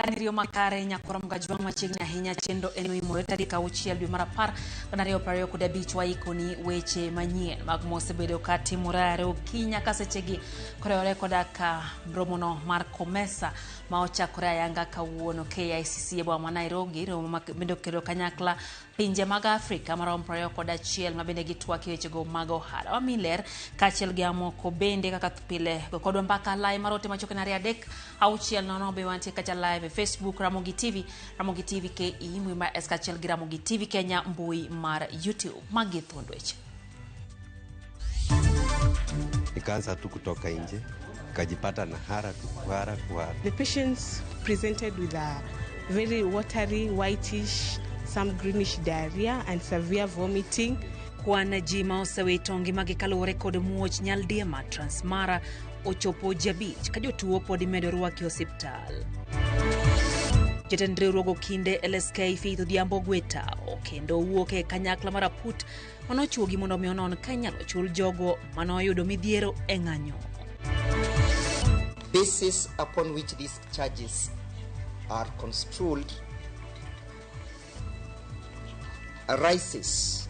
Diriyo makare nyakoro mgajwang' machiegni ahinya chenro en oimore tarik 6 dwe mar 10 2025 waikoni weche manyien mag mosebedo ka timore are okinyi nyaka sechegi koriwore koda ka romono mar COMESA ma ochakore ayanga kawuono KICC e boma ma Nairobi romo ma bende okelo kanyakla Pinje mag Afrika maromo 21 ma bende gitwak e wechego mag ohala. Wami ler kaachiel gi amoko bende kaka pile go kodwa mbaka live mar ote machuok en 2 3 6 0 be wantie kacha live e Facebook Ramogi TV, Ramogi TV KE, mbui mar S kaachiel gi Ramogi TV Kenya mbui mar YouTube. Magi thuond weche. Nikaanza tu kutoka nje nikajipata na hara tu kuhara kuhara. The patients presented with a very watery, whitish, some greenish diarrhea and severe vomiting. Kwan ji ma osewito ngimagi kaluwore kod muoch nyaldiema Transmara ochopo ji 5 ka jotuo pod imedo rwaki e osiptal. Jatend riwruog okinde LSK Faith Odhiambo ogwe tawo kendo owuok e kanyakla mar Aput mane ochuogi mondo omi onon ka inyalo chul jogo mane oyudo midhiero e ng'anyo. Basis upon which these charges are construed arises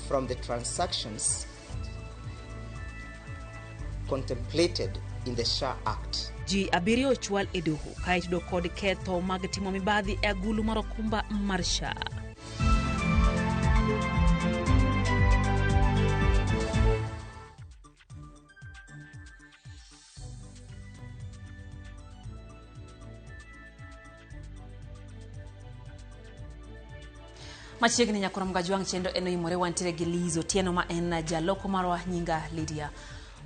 from the transactions contemplated in the SHA Act. Ji 7 ochwal e doho ka itudo kod ketho mag timo mibadhi e agulu mar okumba mar SHA. Machiegni nyakora Mgajwang' chenro en oimore wantiere gi Liz Otieno ma en jaloko marwa nyinga Lydia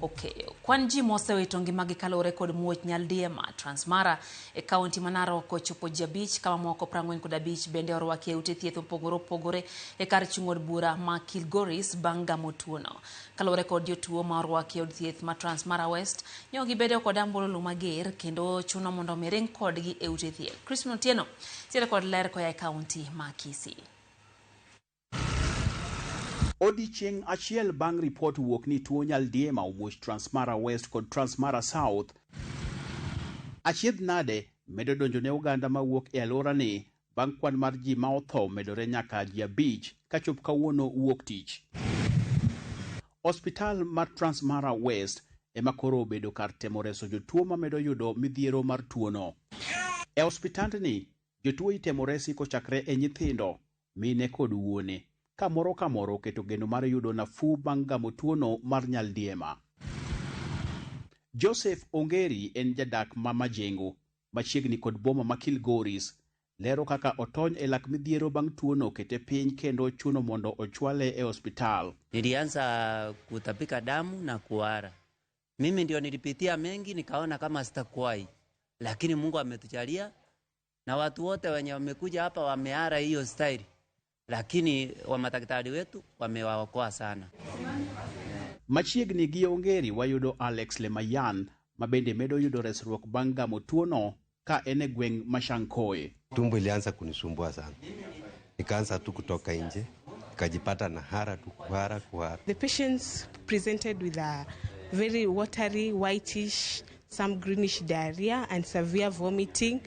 Okeyo. Kwan ji mosewito ngimagi kaluwore kod muoch nyaldiema Transmara e kaunti ma Narok ochopo ji 5 ka mamoko 45 bende orwaki e ute thieth mopogore opogore e kar chung' od bura ma Kilgoris bang' gamo tuono. Kaluwore kod jotuo ma orwaki e od thieth ma Transmara West, nyo gibedo kod ambululu mager kendo chuno mondo mi ring kodgi e ute thieth. Crispin Otieno nitiere kod ler koa e kaunti ma Kisii. Odiechieng' achiel bang' ripot wuok ni tuo nyaldiema omuoch Transmara West kod Transmara South, achiedh nade medo donjo ne oganda mawuok e alworani bang' kwan mar ji ma otho medore nyaka ji 5 kachop kawuono wuok tich. Osiptal mar Transmara West ema koro obedo kar temo reso jotuo mamedo yudo midhiero mar tuono. E osiptandni, jotuo itemo resi kochakre e nyithindo, mine kod wuone, ka moro ka moro oketo geno mar yudo nafuu bang' gamo tuono mar nyaldiema. Joseph Ongeri en jadak ma Majengo, machiegni kod boma ma Kilgoris, lero kaka otony e lak midhiero bang' tuono kete piny kendo chuno mondo ochwale e osiptal. Nilianza kutapika damu na kuhara. Mimi ndio nilipitia mengi nikaona kama sitakuwahi. Lakini Mungu ametujalia na watu wote wenye wamekuja hapa wamehara hiyo style. Lakini wa madaktari wetu wamewaokoa sana. Machiegni gi Ongeri wayudo Alex Lemayan ma bende medo yudo resruok bang' gamo tuono ka en e gweng' ma Shankoe. Tumbo ilianza kunisumbua sana. Nikaanza tu kutoka nje, nikajipata na hara tu kuhara kuhara. The patients presented with a very watery, whitish, some greenish diarrhea and severe vomiting.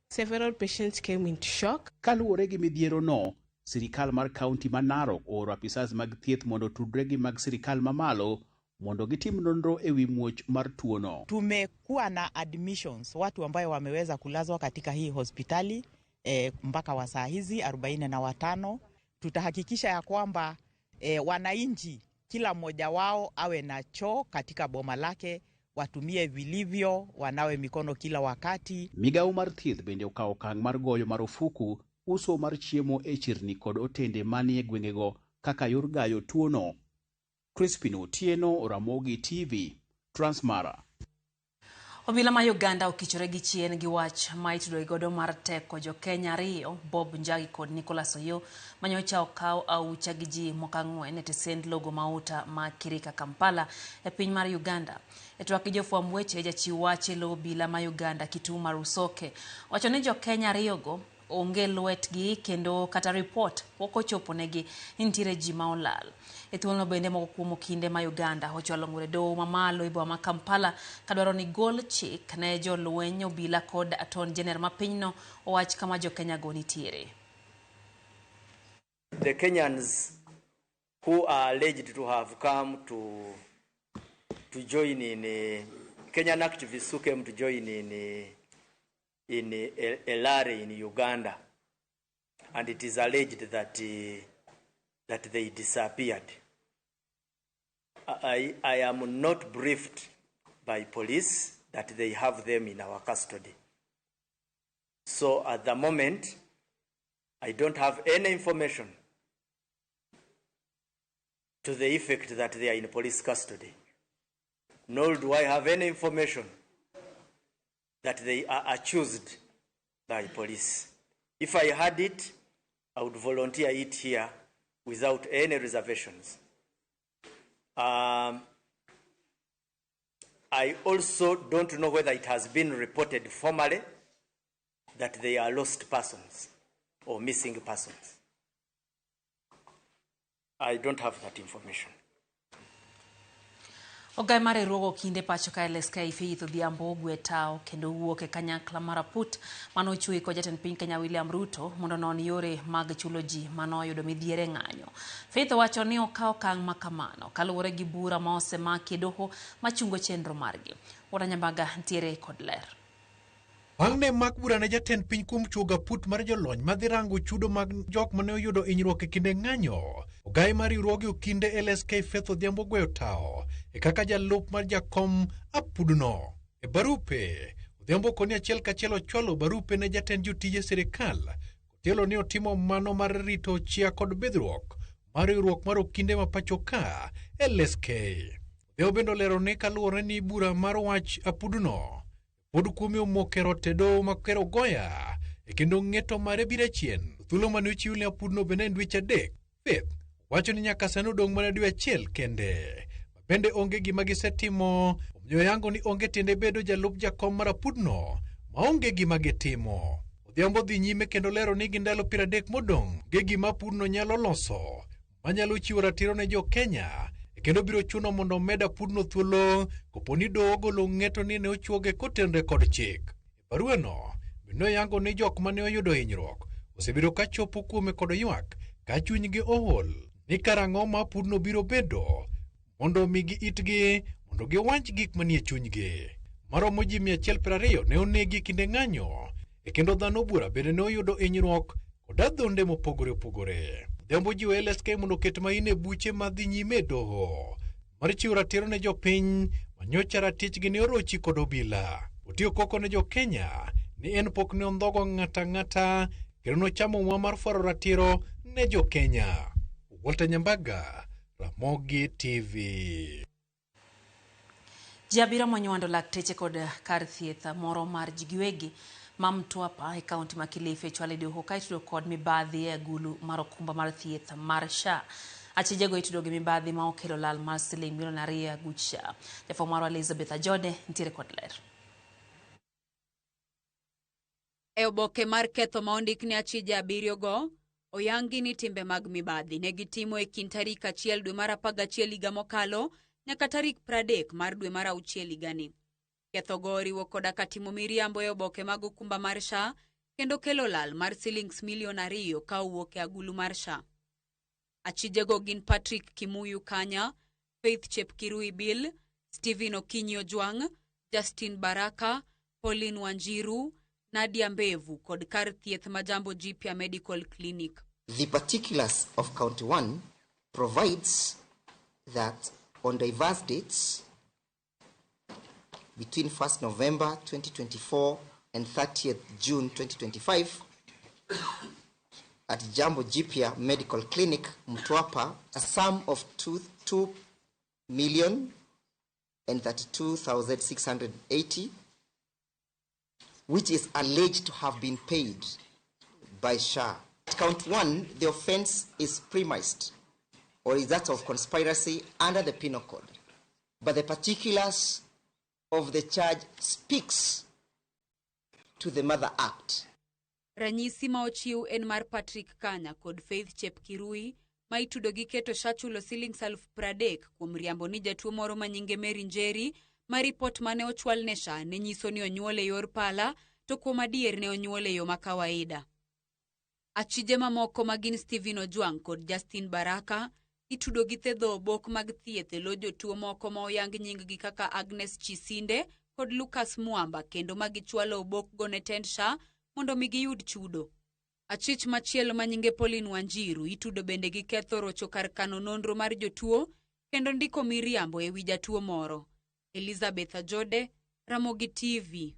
Several patients came into shock. Kaluwore gi midhiero no, sirikal mar kaunti ma Narok ooro apisas mag thieth mondo otudre gi mag sirikal mamalo mondo gitim nonro e wi muoch mar tuono. Tumekuwa na admissions, watu ambayo wameweza kulazwa katika hii hospitali mpaka wa saa hizi 45. Tutahakikisha ya kwamba wananchi kila mmoja wao awe na choo katika boma lake, watumie vilivyo, wanawe mikono kila wakati. Migawo mar thieth bende okawo okang' mar goyo marufuku uso mar chiemo e chirni kod otende manie gwengego kaka yor gayo tuono. Crispin Otieno, Ramogi TV, Transmara. Obila ma Uganda okichore gi chien gi wach ma itudo godo mar teko jo Kenya 2, Bob Njagi kod Nicholas Oyo, manyocha okaw aucha gi ji moko 4 e tesend logo mauta ma Kirika Kampala e piny mar Uganda. E twak gi jofwamb weche, jachiw wach e lo obila ma Uganda Kituma Rusoke wacho ni jo Kenya 2 go onge lwetgi kendo kata ripot pok ochoponegi ni nitiere ji ma olal. E thuolono bende moko kuom okinde ma Uganda ochwalo ng'ur e doho mamalo e boma ma Kampala kadwaro ni gol chik ne jolweny obila kod Attorney General ma pinyno owach kama jo-Kenya go nitiere. The Kenyans who are alleged to have come to join in Kenyan activists who came to join in a rally in Uganda, and it is alleged that they disappeared. I am not briefed by police that they have them in our custody. So at the moment, I don't have any information to the effect that they are in police custody. Nor do I have any information that they are accused by police. If I had it, I would volunteer it here without any reservations. I also don't know whether it has been reported formally that they are lost persons or missing persons. I don't have that information. Ogai mar riwruog okinde pacho ka LSK Faith Odhiambo ogwe tao kendo wuok e kanyakla mar aput manochwe kod jatend piny Kenya William Ruto mondo onon yore mag chulo ji manoyudo midhiero e ng'anyo. Faith owacho ni okawo okang' makamano kaluwore gi bura ma osemaki e doho machungo chenro margi. Wuod Nyambaga ntiere kod ler. Bang' ne mak bura ne jatend piny kuom chuogo aput mar jolony madhi rango chudo mag jok mane oyudo hinyruok e kinde ng'anyo, ogai mar riwruoge okinde LSK Faith Odhiambo ogweyo tao e kaka jalup mar jakom apudno. E barupe, Odhiambo koni achiel kachiel ochwalo barupe ne jatend jotije sirikal kotielo ni otimo mano mar rito chia kod bidhruok mar riwruok mar okinde ma pacho ka LSK. Odhiambo bende olero ni kaluwore ni bura mar wach apudno pod kuome omoko e rot e doho ma Kerugoya e kendo ng'eto mare biro chien. Thuolo mane ochiw ne apudno bende en dweche 3. Faith wacho ni nyaka sani odong' mana dwe achiel kende. Ma bende onge gima gisetimo omiyo yango ni onge tiende bedo jalup jakom mar apudno maonge gima gitimo. Odhiambo dhi nyime kendo lero ni gi ndalo 30 modong' onge gima apudno nyalo loso manyalo chiwo ratiro ne jo Kenya kendo biro chuno mondo omed apudno thuolo kopo ni doho ogolo ng'eto ni ne ochuoge kotenore kod chik. E baruano bende oyango ni jok mane oyudo hinyruok osebedo ka chopo kuome kod ywak ka chunygi ool ni karang'o ma apudno biro bedo mondo omigi itgi mondo giwach gik manie chunygi. Maromo ji 120 ne onegi e kinde ng'anyo e kendo dhano buora bende ne oyudo hinyruok kod adhonde mopogore opogore. Odhiambo jiwo LSK mondo oket maino e buche madhi nyime e doho mar chiwo ratiro ne jopiny manyocha ratichgi ne orochi kod obila. Otiyo koko ne jo-Kenya ni en pok ne ondhogo ng'ata ang'ata kendo nochamo mwa mar fwaro ratiro ne jo-Kenya. Walter Nyambaga, Ramogi TV. Ji abiriyo monywando lakteche kod kar thieth moro mar ji giwegi ma Mtwapa e kaunti ma Kilifi ochwal e doho ka itudo kod mibadhi e agulu mar okumba mar thieth mar SHA. Achijego itudo gi mibadhi ma okelo lal mar siling milion 2 e aguch SHA. Jafwambo marwa Elizabeth Ajode nitiere kod ler. E oboke mar ketho ma ondik ne achije abiriyogo, oyangi ni timbe mag mibadhi ne gitimo e kind tarik 1 dwe mar 11 higa mokalo nyaka tarik 30 mar dwe mar auchiel higani. Kethogo oriwo koda ka timo miriambo e oboke mag okumba mar SHA kendo kelo lal mar silings milion 2 ka owuok e agulu mar SHA. Achijego gin Patrick Kimuyu Kanya, Faith Chepkirui Bill, Stephen Okinyi Ojwang', Justin Baraka, Pauline Wanjiru, Nadia Mbevu kod kar thieth ma Jambo Jipya Medical Clinic. The particulars of Count 1 provides that on diverse dates between 1st November 2024 and 30th June 2025 at Jambo Jipya Medical Clinic, Mtwapa, a sum of 2,032,680, which is alleged to have been paid by SHA. At count 1, the offense is premised or is that of conspiracy under the Penal Code. But the particulars of the charge speaks to the Mother Act. Ranyisi ma ochiw en mar Patrick Kanya kod Faith Chepkirui ma itudo gi keto SHA chulo silings 30,000 kuom riambo ni jatuo moro ma nyinge Mary Njeri ma ripot mane ochwal ne SHA ne nyiso ni onyuol e yor pala to kuom adier ne onyuol e yo ma kawaida. Achije mamoko ma gin Stephen Ojwang kod Justin Baraka itudo gi thedho obok mag thieth e lo jotuo moko ma oyang nying-gi kaka Agnes Chisinde kod Lucas Mwamba kendo ma gichwalo obokgo ne tend SHA mondo mi giyud chudo. Achich machielo ma nyinge Pauline Wanjiru itudo bende gi ketho rocho kar kano nonro mar jotuo kendo ndiko miriambo e wi jatuo moro. Elizabeth Ajode, Ramogi TV.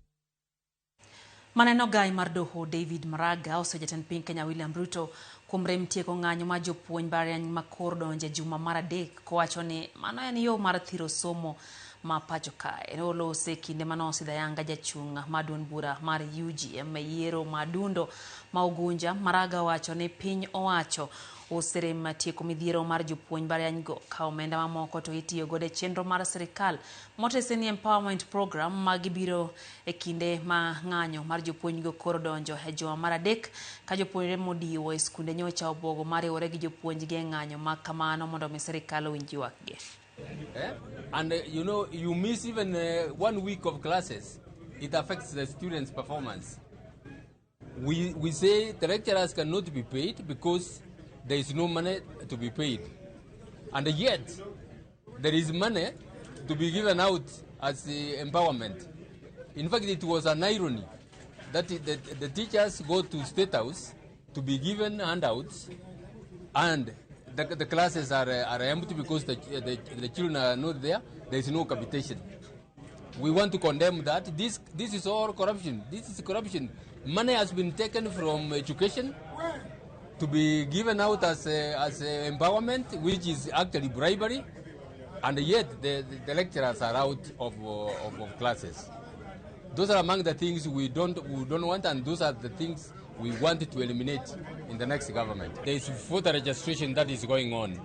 Maneno gai mar doho David Maraga oseyo jatend piny Kenya William Ruto kuom rem tieko ng'anyo mar jopuonj mbalariany ma kor donjo e juma mar adek kowacho ni mano en yo mar thiro somo ma pacho kae. Ne olose kinde mane osidho ayanga jachung' mar duond bura mar UGM e yiero ma Dundo ma Ugunja. Maraga owacho ni piny owacho oserem tieko midhiero mar jopuonj mbalariany go ka omenda mamoko to itiyo godo e chenro mar sirikal motese ni Empowerment Program ma gibiro e kinde ma ng'anyo mar jopuonj go koro donjo e juma mar adek ka jopuonjre modiwo e skunde nyocha obwogo mariwore gi jopuonjgi e ng'anyo ma kamano mondo mi sirikal owinj ywakgi. Eh? And you miss even 1 week of classes, it affects the students' performance. We say the lecturers cannot be paid because there is no money to be paid. And yet, there is money to be given out as empowerment. In fact, it was an irony that the teachers go to State House to be given handouts, and the classes are empty because the children are not there. There is no capitation. We want to condemn that. This is all corruption. This is corruption. Money has been taken from education to be given out as empowerment, which is actually bribery, and yet the lecturers are out of classes. Those are among the things we don't want, and those are the things we want to eliminate in the next government. There is voter registration that is going on.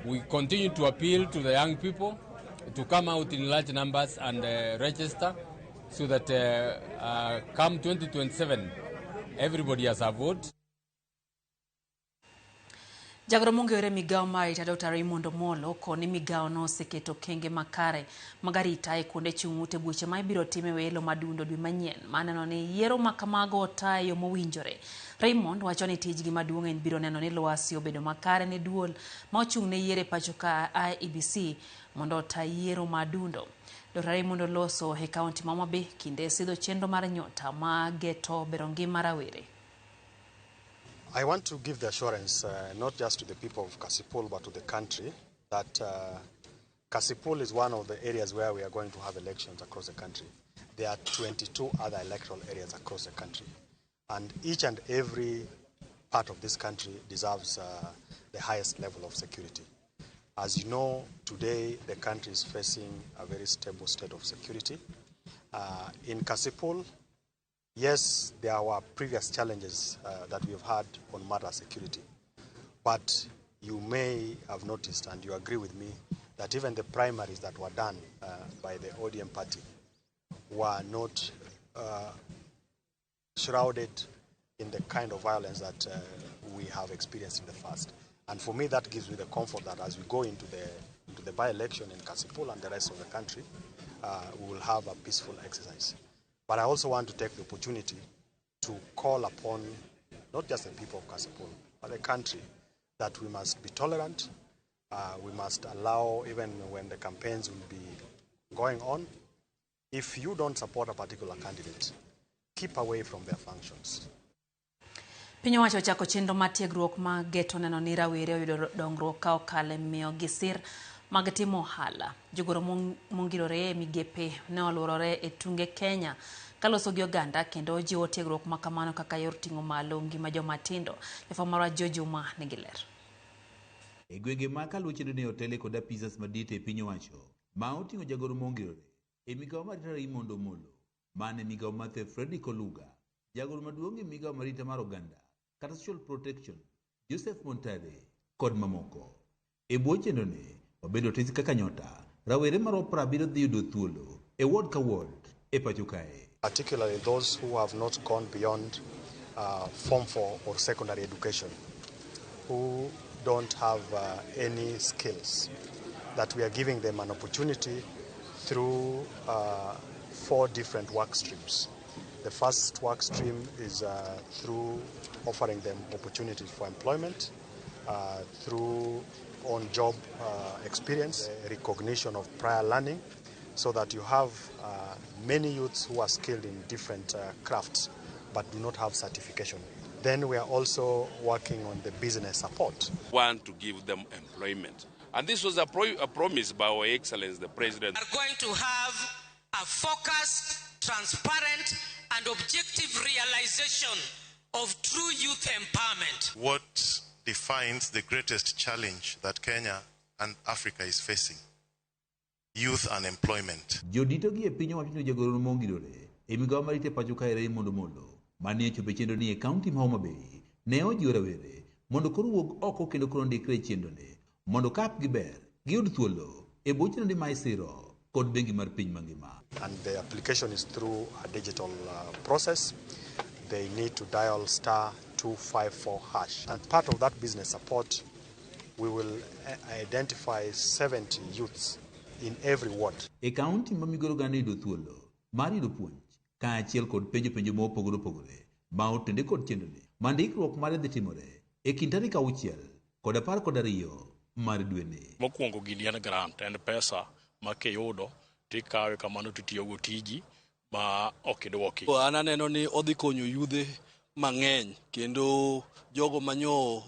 We continue to appeal to the young people to come out in large numbers and register so that come 2027, everybody has a vote. Jagoro mong'ere migao mar arita Dr. Raymond Omolo koni migao no oseketo okenge makare mag arita e kuonde chung' ute buche ma ibiro time welo madundo dwe manyien maneno ni yiero ma kamago otaa e yo mowinjore. Raymond wacho ni tijgi maduong' en biro neno ni lwasi obedo makare ne duol ma ochung' ne yiero e pacho ka IEBC mondo ota yiero madundo. Dr. Raymond oloso e kaunti ma Homa Bay kinde sidho chenro mar nyota ma geto bero ngima rawere. I want to give the assurance, not just to the people of Kasipul, but to the country, that Kasipul is one of the areas where we are going to have elections across the country. There are 22 other electoral areas across the country. And each and every part of this country deserves the highest level of security. As you know, today the country is facing a very stable state of security. In Kasipul, yes, there were previous challenges that we've had on matter security, but you may have noticed, and you agree with me, that even the primaries that were done by the ODM party were not shrouded in the kind of violence that we have experienced in the past. And for me, that gives me the comfort that as we go into the by-election in Kasipul and the rest of the country, we will have a peaceful exercise. But I also want to take the opportunity to call upon not just the people of Kasipul, but the country, that we must be tolerant. We must allow, even when the campaigns will be going on, if you don't support a particular candidate, keep away from their functions. Piny owacho ochako chenro mar tiegruok ma geto neno ni rawere oyudo dongruok ka okalo e miyogi sir mag timo ohala. Jogoro mongirore e migepe ne oluorore e tunge Kenya kaloso gi oganda kendo jiwo tiegruok ma kamano kaka yor ting'o malo ngima joma tindo. Jafwambo marwa Joe Juma nigi ler. E gwenge ma kaluwo chenro ne otele kod apisas madito e piny owacho ma oting'o jagoro mongirore e migawo mar arita Raymond Omolo, mane migawo mar thieth Fredrick Oluga, jagoro maduong' e migawo mar arita mar oganda kata social protection Joseph Montare kod mamoko. E bwo chenro ne wabedo tich kaka nyota, rawere marwa 70 dhi yudo thuolo e ward ka ward e pacho kae. Particularly those who have not gone beyond Form 4 or secondary education who don't have any skills, that we are giving them an opportunity through 4 different work streams. The first work stream is through offering them opportunities for employment, through on-job experience, recognition of prior learning, so that you have many youths who are skilled in different crafts but do not have certification. Then we are also working on the business support. Want to give them employment. And this was a promise by Our Excellency the President. We are going to have a focused, transparent, and objective realization of true youth empowerment. What defines the greatest challenge that Kenya and Africa is facing? Youth unemployment. Jodito gi e piny owacho ni jagoro mongirore e migawo mar rito pacho kae Raymond Omolo mane ochopo e chenro ni e kaunti ma Homa Bay ne ojiwo rawere mondo koro wuog oko kendo koro ndikre e chenroni mondo kap gi ber giyud thuolo e bwo chenro ma isiro kod bengi mar piny mangima. And the application is through a digital process. They need to dial star 254#. And part of that business support, we will identify 70 youths in every ward. E kaunti ma Migori oganda yudo thuolo mar yudo puonj kaachiel kod penjo penjo mopogore opogore ma otende kod chenroni ma ndikruok mare dhi timore e kind tarik 6 kod 12 mar dweni. Mokwongo gini en grant, en pesa ma kiyudo tikawe kamano titiyogo tiji ma ok idwoki. An aneno ni odhi konyo yudhe mang'eny kendo jogo manyo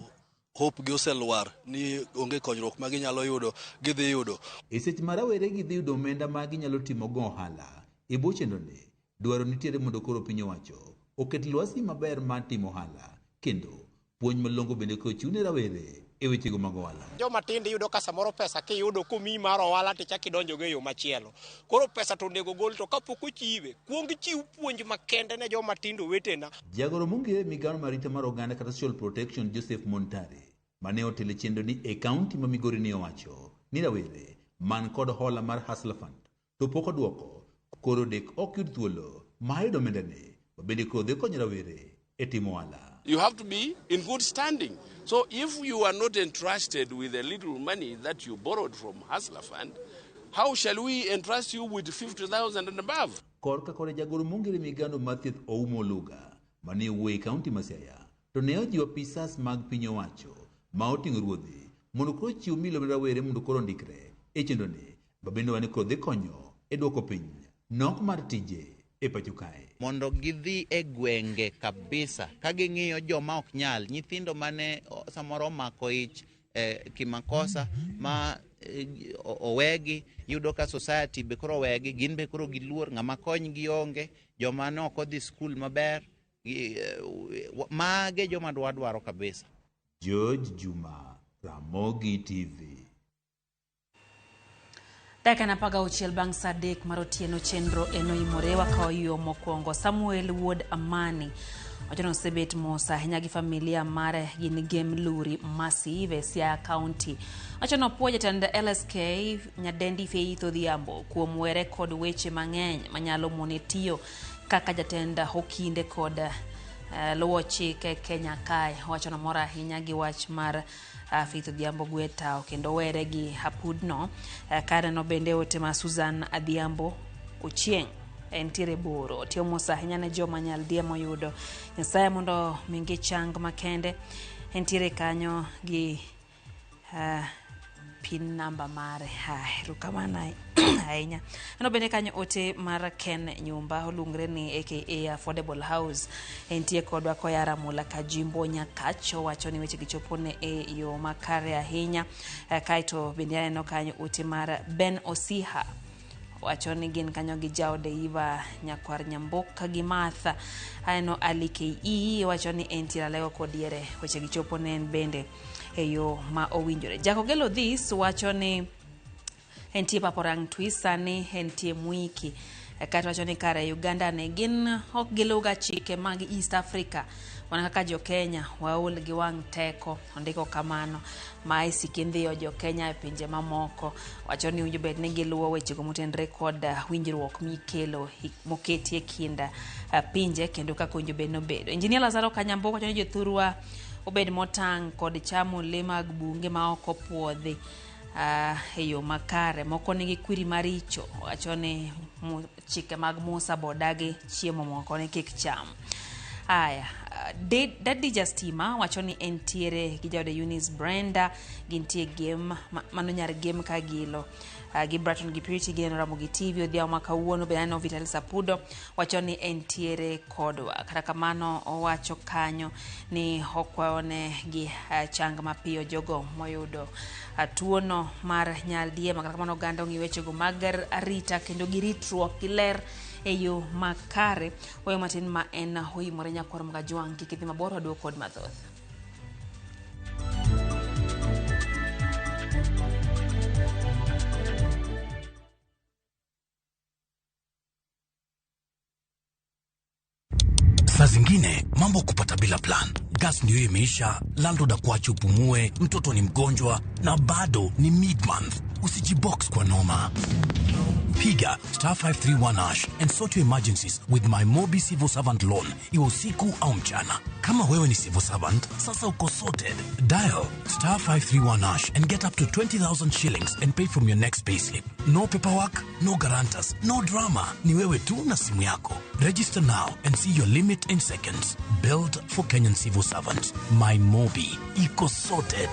hope gi oselwar ni onge konyruok ma ginyalo yudo gidhi yudo. E seche ma rawere gidhi yudo omenda ma ginyalo timo go ohala e bwo chenroni, dwaro nitiere mondo koro piny owacho oket lwasi maber mar timo ohala kendo puonj malong'o bende kochiw ne rawere e wechego mag ohala. Joma tindo yudo ka samoro pesa kiyudo komiyi mar ohala tichako idonjogo e yo machielo. Koro pesa to onego gol to kapok ochiwe, kuong chiw puonj makende ne joma tindo wetena. Jagoro mong'ere e migawo mar arita mar oganda kata Social Protection Joseph Montari mane otelo e chenroni e kaunti ma Migori ne owacho ni rawere man kod hola mar Hustler Fund to pok odwoko koro dek ok yud thuolo mar yudo omendani ma bende koro dhi konyo rawere e timo ohala. You have to be in good standing. So if you are not entrusted with the little money that you borrowed from Hustler Fund, how shall we entrust you with 50,000 and above? Korka kore jagoro mong'ere migawo mar thieth Oumo Oluga mane owuoyo e kaunti ma Siaya to ne ojiwo apisas mag piny owacho ma oting'o ruodhi mondo koro chiw milome ne rawere mondo koro ondikre e chenroni ma bende wane koro dhi konyo e duoko piny nok mar tije e pacho kae. Mondo gidhi e gwenge kabisa ka ging'iyo joma ok nyal, nyithindo mane samoro omako ich kimakosa ma owegi, yudo ka society be koro owegi, gin be koro giluor, ng'ama konygi onge, joma ne ok odhi skul maber, mage joma dwa dwaro kabisa. George Juma, Ramogi TV. Dakika 16 bang' saa 3 mar otieno chenro en oimore wakawo yo mokwongo. Samuel Wuod Amani wacho ni osebet mos ahinya gi familia mare gin Gem Luri Massive e Siaya County. Wacho ni opuo jatend LSK Nyadendi Faith Odhiambo kuom were kod weche mang'eny manyalo mone tiyo kaka jatend okinde kod luwo chike Kenya kae. Owacho ni omor ahinya gi wach mar Faith Odhiambo gwe tao kendo were gi apudno. Kaneno bende ote ma Susan Adhiambo Ochieng' entiere boro. Otiyo mos ahinya ne joma nyaldiema oyudo. Nyasaye mondo migi chang makende. Entiere kanyo gi pin namba mare. Erokamano ahinya. Aneno bende kanyo ote mar Ken Nyumba oluongre ni aka Affordable House. Entie kodwa koya Ramula Kajimbo Nyakach. Owacho ni weche gi chopone e yo makare ahinya. Kaeto bende aneno kanyo ote mar Ben Osiha. Wacho ni gin kanyo gi jaode Eva Nyakwar Nyamboka gi Martha. Aneno Ali KE wacho ni entie Alego kod diere weche gi chopo ne en bende e yo ma owinjore. Jakogelo This wacho ni entie Paporang Twi sani entie Mwiki. Kato wacho ni kare Uganda ne gin ok giluga chike mag East Africa. Wan kaka jo Kenya waol gi wang' teko, ondiko kamano. Ma isiki ndhiyo jo Kenya e pinje mamoko. Wacho ni owinjo bed ni giluwo wechego motenore kod winjruok mikelo moketi e kind pinje kendo kaka owinjo bed ni obedo. Engineer Lazaro Kanyambo wacho ni jothurwa obed motang' kod chamo le mag bunge ma ok opuodhi e yo makare. Moko nigi kwiri maricho, wacho ni chike mag Musa bodagi chiemo moko ni kik cham. Aya, Daddy Justima wacho ni entiere gi jaode Eunice Brenda, gintie game, mano nyar game ka gilo. Gi Brighton gi Purity gineno Ramogi TV odhiambo ma kawuono. Bende aneno Vitalis Apudo wacho ni entiere kodwa. Kata kamano owacho kanyo ni okwayone gi chang mapiyo jogo moyudo tuono mar nyaldiema. Kata kamano oganda ong'i wechego mag arita kendo gi ritruok gi ler e yo makare. Weyo matin ma en oimore nyakwar Mgajwang' kik idhi mabor waduogo kod mathoth. Saa zingine mambo kupata bila plan. Gas ndio imeisha, landlord akuache upumue, mtoto ni mgonjwa na bado ni mid-month. Usijibox kwa noma. Piga star 531 hash and sort your emergencies with my Mobi Civil Servant Loan, iwe usiku au mchana. Kama wewe ni civil servant, sasa uko sorted. Dial star 531 hash and get up to 20,000 shillings and pay from your next payslip. No paperwork, no guarantors, no drama. Ni wewe tu na simu yako. Register now and see your limit in seconds. Built for Kenyan civil servants. My Mobi. Iko sorted.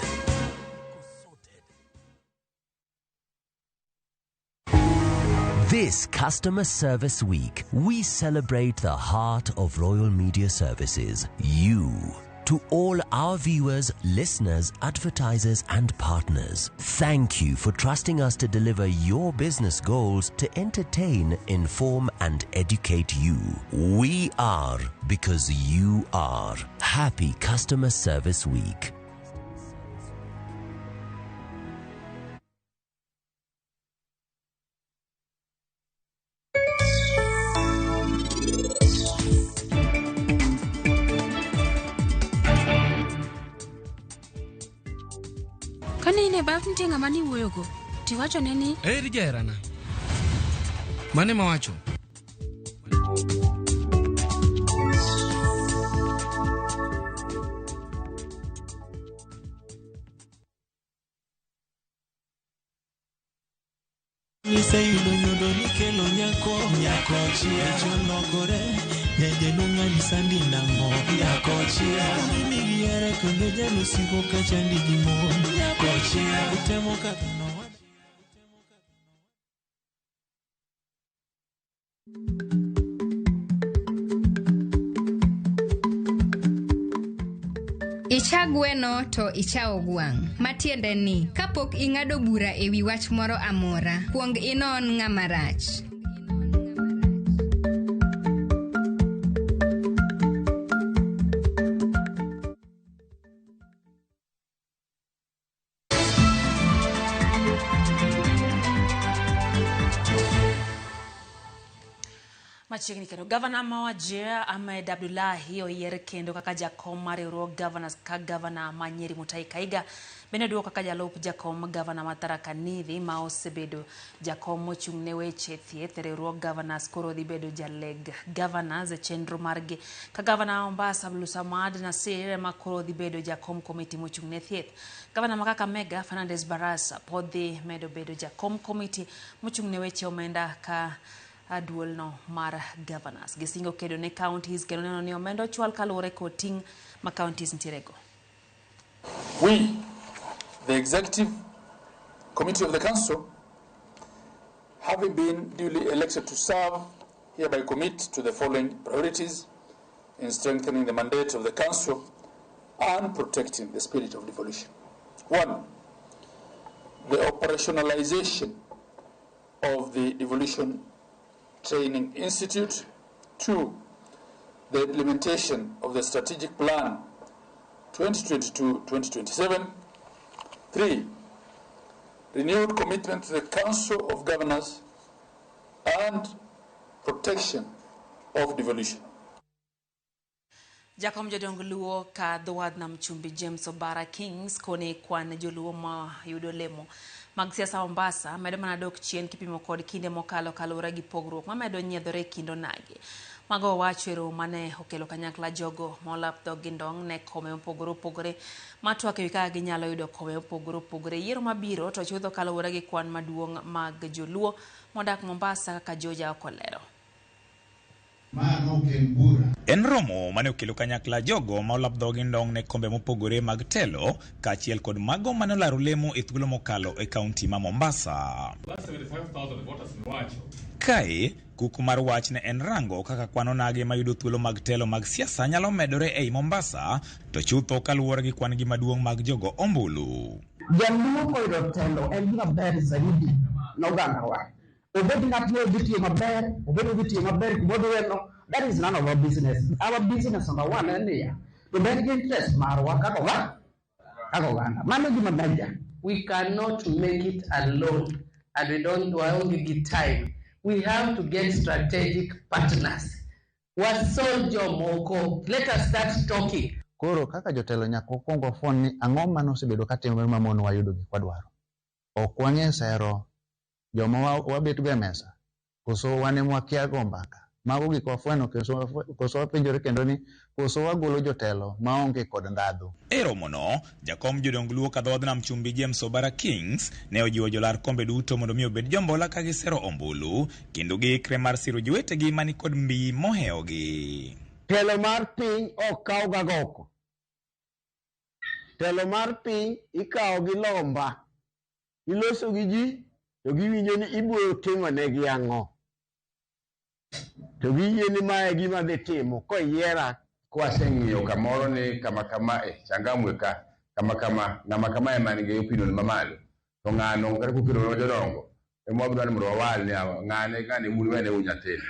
This Customer Service Week, we celebrate the heart of Royal Media Services, you. To all our viewers, listeners, advertisers, and partners, thank you for trusting us to deliver your business goals to entertain, inform, and educate you. We are because you are. Happy Customer Service Week. Kane in e baf nitie ng'ama niwuoyogo, tiwachone ni Eri jaherana. Mane mawacho? Iseyudo nyodo nikelo nyako nyako chia cholokore nyajelu ng'ani sandi nang'o nyako chia mimi gihere kendo jalusiko kachandi gi mon nyako chia utemo kaka nowacho. Icha gweno to ichawo gwang'. Matiende ni, kapok ing'ado bura e wi wach moro amora, kuong inon ng'ama rach. Machiegni kendo gavana ma Wajir Ahmed Abdullahi oyier kendo kaka jakom mar riwruog governors ka gavana ma Nyeri Mutahi Kahiga bende oduoko kaka jalup jakom gavana ma Tharaka Nithi ma osebedo jakom mochung' ne weche thieth e riwruog governors koro dhi bedo jaleg governors e chenro margi ka gavana ma Mombasa Abdulsamad Nasir ema koro dhi bedo jakom komiti mochung' ne thieth. Gavana ma Kakamega Fernandes Barasa pod dhi medo bedo jakom komiti mochung' ne weche omenda ka duolno mar governors. Gisingo kedo ne counties kendo neno ni omenda ochwal kaluwore kod ting' ma counties nitierego. We, the Executive Committee of the Council, having been duly elected to serve, hereby commit to the following priorities in strengthening the mandate of the Council and protecting the spirit of devolution. 1, the operationalization of the Devolution Training Institute. 2, the implementation of the Strategic Plan 2022-2027. 3, renewed commitment to the Council of Governors and protection of devolution. Jakom jodong Luo ka dhowadh nam chumbi James Obara Kings kone kwan joluo ma yudo lemo mag siasa Mombasa medo mana dok chien kipimo kod kinde mokalo kaluwore gi pogruok mamedo nyiedhore e kind onagi. Mago owacho e romo mane okelo kanyakla jogo ma olap dhog gi ndong' ne kome mopogore opogore matwak ewi kaka ginyalo yudo kome mopogore opogore. Yiero mabiro to chutho kaluwore gi kwan maduong' mag joluo modak Mombasa kaka George Aoko lero. En romo mane okelo kanyakla jogo ma olap dhogi ndong' ne kombe mopogore mag telo kaachiel kod mago mane olaro lemo e thuolo mokalo e kaunti ma Mombasa. Kae, kuku mar wach ne en rango kaka kwan onagi mayudo thuolo mag telo mag siasa nyalo medore ei Mombasa, to chutho kaluwore gi kwan gi maduong' mag jogo ombulu. Jaluo koyudo telo en gima ber zaidi ne ogandawa. Obed ng'at ma odhi tiyo maber, obed odhi tiyo maber kuma odhiyeno, that is none of our business. Our business number one en niya, to bed gi interest marwa kaka oganda. Mano e gima major. We cannot make it alone and we don't waonge gi time. We have to get strategic partners. Wasol jomoko. Let us start talking. Koro kaka jotelo nyaka wakwong wafweny ni ang'o mane osebedo katimore ma mono wayudo gik wadwaro. Ok wang'e sero joma wabet go e mesa, koso wan ema wakia go mbaka. Mago gik wafwenyo koso wapenjore kendo ni koso wagolo jotelo maonge kod ndhadhu. E romono, jakom jodong Luo ka dhoodh nam chumbi James Obara Kings ne ojiwo jolar kombe duto mondo mi obed jombola ka gisero ombulu kendo giikre mar siro jowetegi mani kod mbii mohewogi. Telo mar piny ok kaw gagoko. Telo mar piny ikawo gi lomba. Iloso gi ji to giwinjo ni ibiro timo negi ang'o. To giyie ni mae gima dhi timo koyiera. Kwaseng'iyo kamoro ni kama kama Changamwe ka kama kama ng'ama kama ema nigi opinion mamalo to ng'ano kata kokelo jodongo ema wabiro ni mondo wawal ni ng'ane ng'ane un wene un nyathini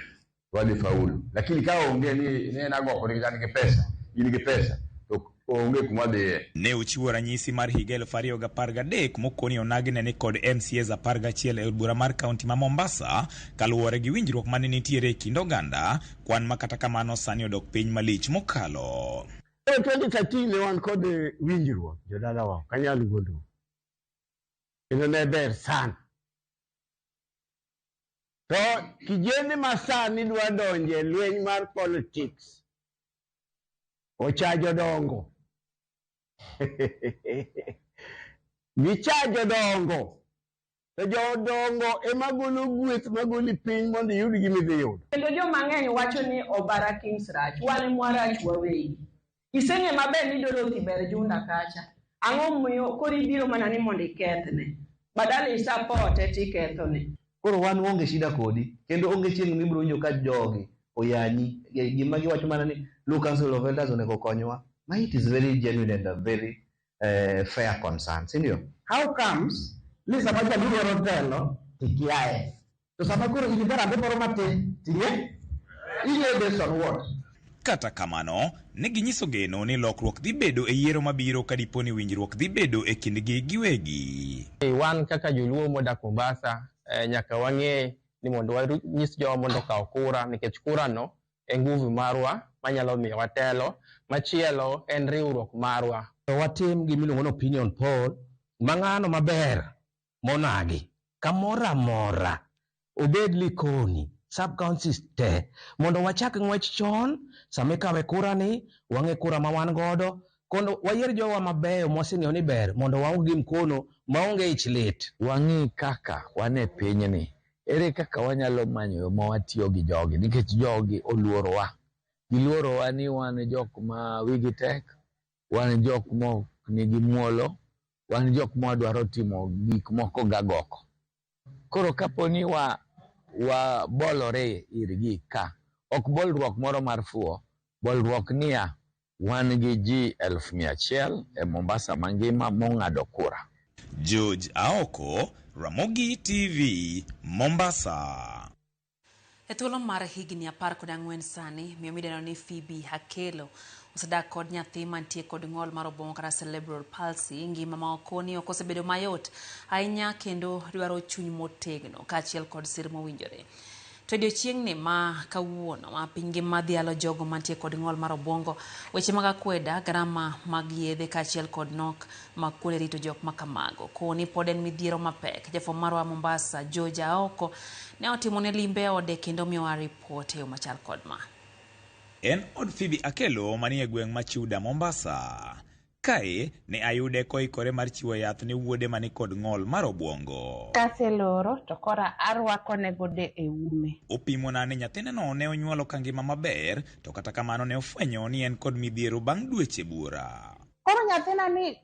to wadhi faulu. Lakini ka onge ni en agoko nikech an gi pesa, in gi pesa to onge kuma wadhiye. Ne ochiwo ranyisi mar higa 2013 mokoni onagi ne ni kod MCAs 11 e od bura mar kaunti ma Mombasa kaluwore gi winjruok mane nitiere e kind oganda, kwan ma kata kamano sani odok piny malich mokalo. E 2013 ne wan kod winjruok jodalawa, ok anyal wuondo. Kendo ne ber sana. To kijende ma sani dwa donje e lweny mar politics ocha jodongo. Gicha jodongo. To jodongo ema golo gweth magoli piny mondo iyud gima idhi yudo. Kendo joma ng'eny wacho ni Obara Kings rach, wan ema warach wawegi. Iseng'e maber ni Dorothy ber Junda kacha. Ang'o momiyo koro ibiro mana ni mondo ikethne? Badala isapote tikethone. Koro wan waonge shida kodi, kendo onge chieng' mibiro winjo ka jogi oyanyi. Gima giwacho mana ni Luo Council of Elders onego konywa. Ma it is very genuine and a very fair concern, si ndio? How comes ni sama jaluo dwaro telo tikiaye? To sama koro in gi harambee moro matin ting'e ing'e based on what? Kata kamano, ne ginyiso geno ni lokruok dhi bedo e yiero mabiro ka dipo ni winjruok dhi bedo e kindgi giwegi. Wan kaka joluo modak Mombasa, nyaka wang'e ni mondo wanyis jowa mondo okaw kura, nikech kura no e nguvu marwa manyalo miyo watelo. Machielo en riwruok marwa. To watim gimiluongo ni opinion poll ma ng'ano maber monagi kamoro amora obed Likoni sub counties te mondo wachak ng'wech chon sama ikawe kura ni wang'e kura ma wan godo kondo wayier jowa mabeyo mwaseng'eyo ni ber mondo waong gi mkono maonge ich lit. Wang'i kaka wan e pinyni, ere kaka wanyalo manyo yo ma watiyo gi jogi, nikech jogi oluorowa. Giluorowa ni wan jok ma wigi tek, wan jok ma ok nigi muolo, wan jok ma dwaro timo gik moko gagoko. Koro kapo ni wabolore irgi ka, ok bolruok moro mar fuwo, bolruok niya, wan gi ji 100,000 e Mombasa mangima mong'ado kura. George Aoko, Ramogi TV, Mombasa. E thuolo mar higni 14 sani, miyo midendo ni Phoebe Hakelo osedak kod nyathi mantie kod ng'ol mar obwongo kata cerebral palsy. Ngima ma okoni ok osebedo mayot ahinya kendo dwaro chuny motegno kaachiel kod sir mowinjore. To odiechieng'ni ma kawuono ma piny ngima dhialo jogo mantie kod ng'ol mar obuongo, weche mag akweda, garama mag yedhe kaachiel kod nok mag kuonde rito jok ma kamago. Koni pod en midhiero mapek. Jafwambo marwa Mombasa, George Aoko, ne otimone limbe e ode kendo miyowa ripot e yo machal kod ma. En od Phoebe Akelo manie gweng' ma Chuda, Mombasa. Kae ne ayude koikore mar chiwo yath ne wuode mani kod ng'ol mar obuongo. Kaseloro to koro arwakone godo e ume. Opimona ni nyathineno ne onyuolo ka ngima maber, to kata kamano ne ofwenyo ni en kod midhiero bang' dweche buora. Koro nyathina ni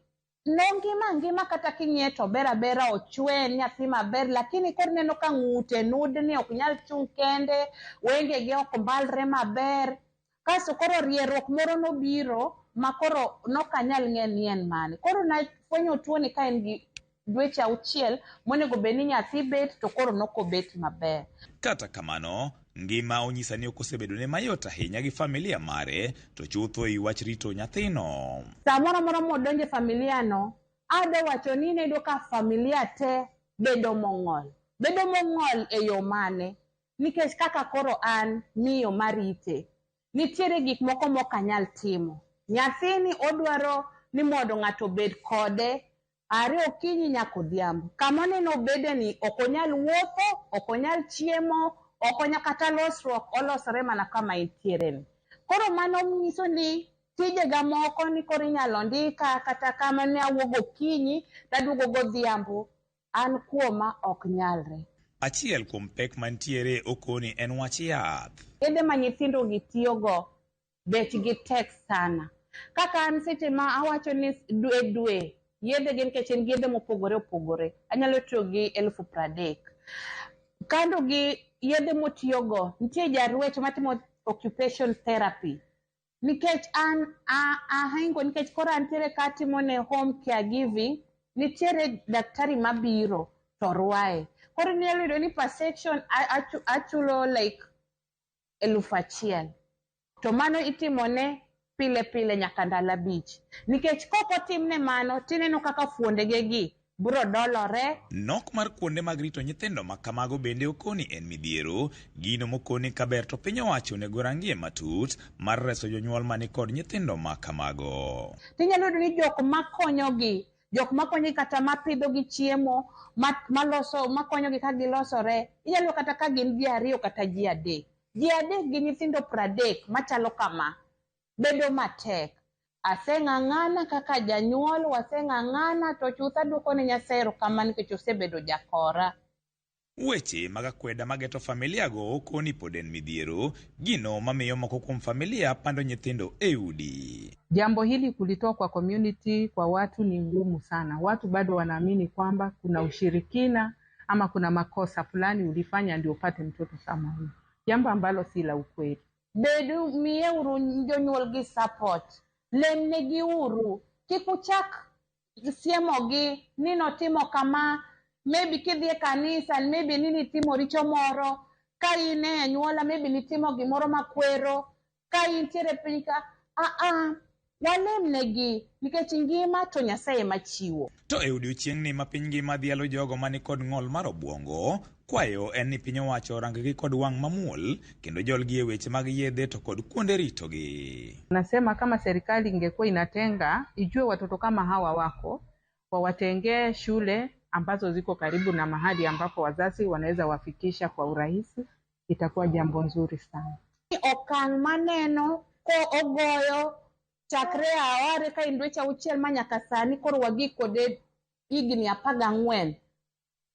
nongima ngima kata king'iye to ober abera, ochwe, en nyathi maber, lakini koro ineno ka ng'ute nudni, ok nyal chung' kende, wengege ok mbalre maber. Kasto koro rieruok moro nobiro ma koro nok anyal ng'e ni en mane. Koro nafwenyo tuoni ka en gi dweche 6 monego bed ni nyathi bet to koro nok obet maber. Kata kamano, ngima onyisa ni ok osebedone mayot ahinya gi familia mare, to chutho e wach rito nyathino. Samoro amora modonjo e familia no, adwa wacho ni ineno ka familia te bedo mong'ol. Bedo mong'ol e yo mane? Nikech kaka koro an miyo marite, nitiere gik moko mok anyal timo. Nyathini odwaro ni mondo ng'ato obed kode are okinyi nyaka odhiambo. Kama oneno obede ni ok onyal wuotho, ok onyal chiemo, ok onyal kata losruok, olosore mana kama entiere ni. Koro mano nyiso ni tijega moko ni koro inyalo ndika kata kama ne awuok gokinyi taduogo godhiambo, an kuoma ok nyalre. Achiel kuom pek mantiere okoni en wach yath. Yedhe ma nyithindo gi tiyogo bechgi tek sana. Kaka an seche ma awacho ni dwe dwe yedhe gi nikech en gi yedhe mopogore opogore, anyalo tiyo gi 30,000. Kando gi yedhe motiyogo, nitie jarwecho matimo occupation therapy. Nikech an ahingo nikech koro antiere ka atimo ne home caregiving, nitiere daktari mabiro to rwaye. Koro inyalo yudo ni per section achulo like 1,000. To mano itimone pile pile nyaka ndalo 5. Nikech kok otimne mano, tineno kaka fuondege gi biro dolore. Nok mar kuonde mag rito nyithindo ma kamago bende okoni en midhiero. Gino mokoni kaber to piny owacho onego rangie matut mar reso jonyuol mani kod nyithindo ma kamago. Tinyalo yudo ni jok makonyogi, jok makonyogi kata mapidhogi chiemo, maloso, makonyogi ka gilosore, inyalo yudo kata ka gin ji 2 kata ji 3. Ji 3 gi nyithindo 30 machalo kama, bedo matek. Aseng'ang'ana kaka janyuol, waseng'ang'ana to chuth aduoko ne Nyasaye erokamano nikech osebedo jakora. Weche mag akweda mageto familia go okoni pod en midhiero, gino mamiyo moko kuom familia pando nyithindo e udi. Jambo hili kulitoa kwa community, kwa watu ni ngumu sana. Watu bado wanaamini kwamba kuna ushirikina ama kuna makosa fulani ulifanya ndio upate mtoto kama huyu, jambo ambalo si la ukweli. Bedu miyeuru jonyuol gi support, lemnegi uru, kik uchak siemogi ni notimo kama, maybe kidhi e kanisa, maybe ni nitimo richo moro, ka in e anyuola, maybe nitimo gimoro makwero, ka intiere piny ka, walemnegi nikech ngima to Nyasaye ema chiwo. To e odiochieng'ni ma piny ngima dhialo jogo mani kod ng'ol mar obuongo, kwayo en ni piny owacho orang-gi kod wang' mamuol kendo jolgi e weche mag yedhe to kod kuonde ritogi. Nasema kama serikali ingekuwa inatenga, ijue watoto kama hawa wako, wawatengee shule ambazo ziko karibu na mahali ambapo wazazi wanaweza wafikisha kwa urahisi, itakuwa jambo nzuri sana. Okang' maneno ko ogoyo chakre aware ka en dweche 6 ma nyaka sani koro wagik kode higni 14.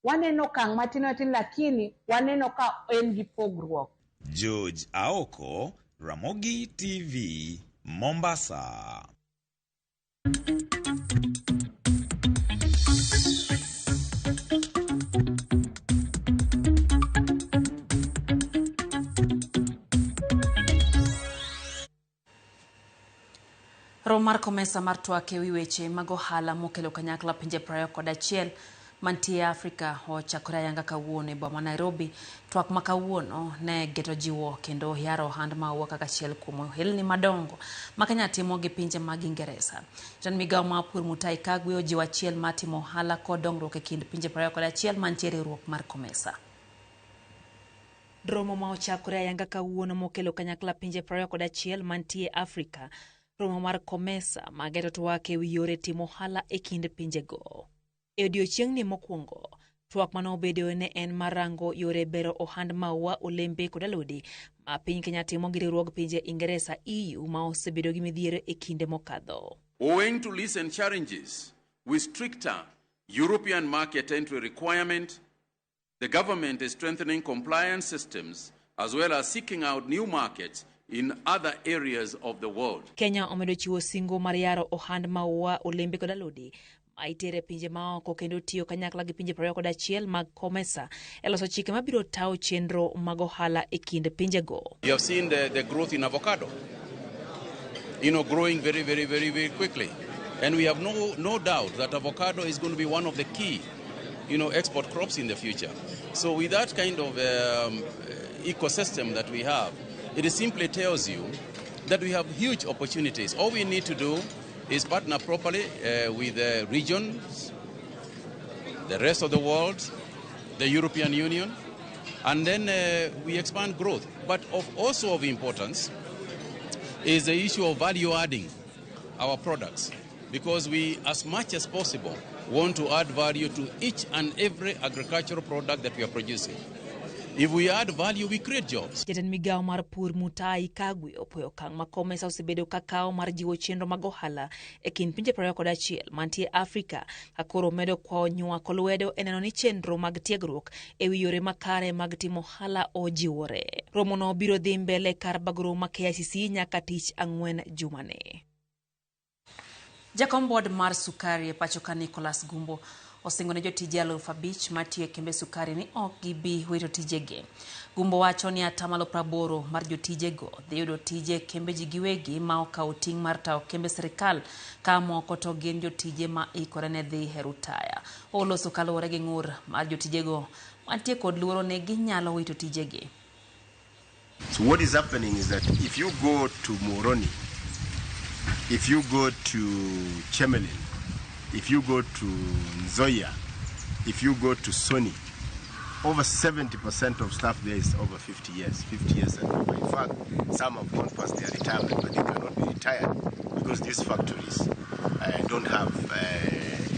Waneno okang' matin matin lakini waneno ka en gi pogruok. George Aoko, Ramogi TV, Mombasa. Romo mar Comesa mar twak ewi weche mag ohala mokelo kanyakla pinje 21 mantie Afrika ochakore ayanga kawuono e boma Nairobi. Twak ma kawuono ne geto jiwo kendo yaro ohand maua kaka achiel kuom ohelni madongo ma Kenya timo gi pinje mag Ingeresa. Jatend migao mar pur Mutahi Kagwe ojiwo achiel mar timo ohala kod dongruok e kind pinje 21 mantie e riwruok mar Comesa. Romo ma ochakore ayanga kawuono mokelo kanyakla pinje 21 mantie Afrika, romo mar COMESA mageto twak ewi yore timo ohala e kind pinjego. E odiochieng'ni mokwongo, twak manobedoe ne en mar rango yore bero ohand maua, olembe kod alode ma piny Kenya timo gi riwruog pinje Ingeresa EU ma osebedo gi midhiero e kinde mokadho. Owing to recent challenges with stricter European market entry requirement, the government is strengthening compliance systems as well as seeking out new markets in other areas of the world. Kenya omedo chiwo singo mar yaro ohand maua, olembe kod alode ma itere pinje maoko kendo tiyo kanyakla gi pinje 21 mag COMESA e loso chike mabiro tayo chenro mag ohala e kind pinjego. You have seen the growth in avocado, growing very, very, very, very quickly. And we have no doubt that avocado is going to be one of the key, export crops in the future. So with that kind of ecosystem that we have, it simply tells you that we have huge opportunities. All we need to do is partner properly with the regions, the rest of the world, the European Union, and then we expand growth. But also of importance is the issue of value adding our products, because we, as much as possible, want to add value to each and every agricultural product that we are producing. If we add value, we create jobs. Jatend migawo mar pur Mutahi Kagwe opuoyo okang' ma COMESA osebedo ka kawo mar jiwo chenro mag ohala e kind pinje 21 mantie Afrika ka koro medo kwayo nywako lwedo e neno ni chenro mag tiegruok e wi yore makare mag timo ohala ojiwore. Romono biro dhi mbele kar bagro ma KICC nyaka tich ang'wen jumani. Jakom board mar sukari e pacho ka Nicholas Gumbo osingo ne jotije 5,000 matiyo e kembe sukari ni ok gibi wito tijegi. Gumbo wacho ni 80% mar jotijego dhi yudo tije kembe ji giwegi ma okawo ting' mar tayo kembe sirikal ka moko to gin jotije ma ikore ne dhi e rutaya. Oloso kaluwore gi ng'ur mar jotijego mantie kod luoro ni ginyalo wito tijegi. So what is happening is that if you go to Muhoroni, if you go to Chemelil, if you go to Nzoia, if you go to Sony, over 70% of staff there is over 50 years, 50 years and over. In fact, some have gone past their retirement, but they cannot be retired because these factories don't have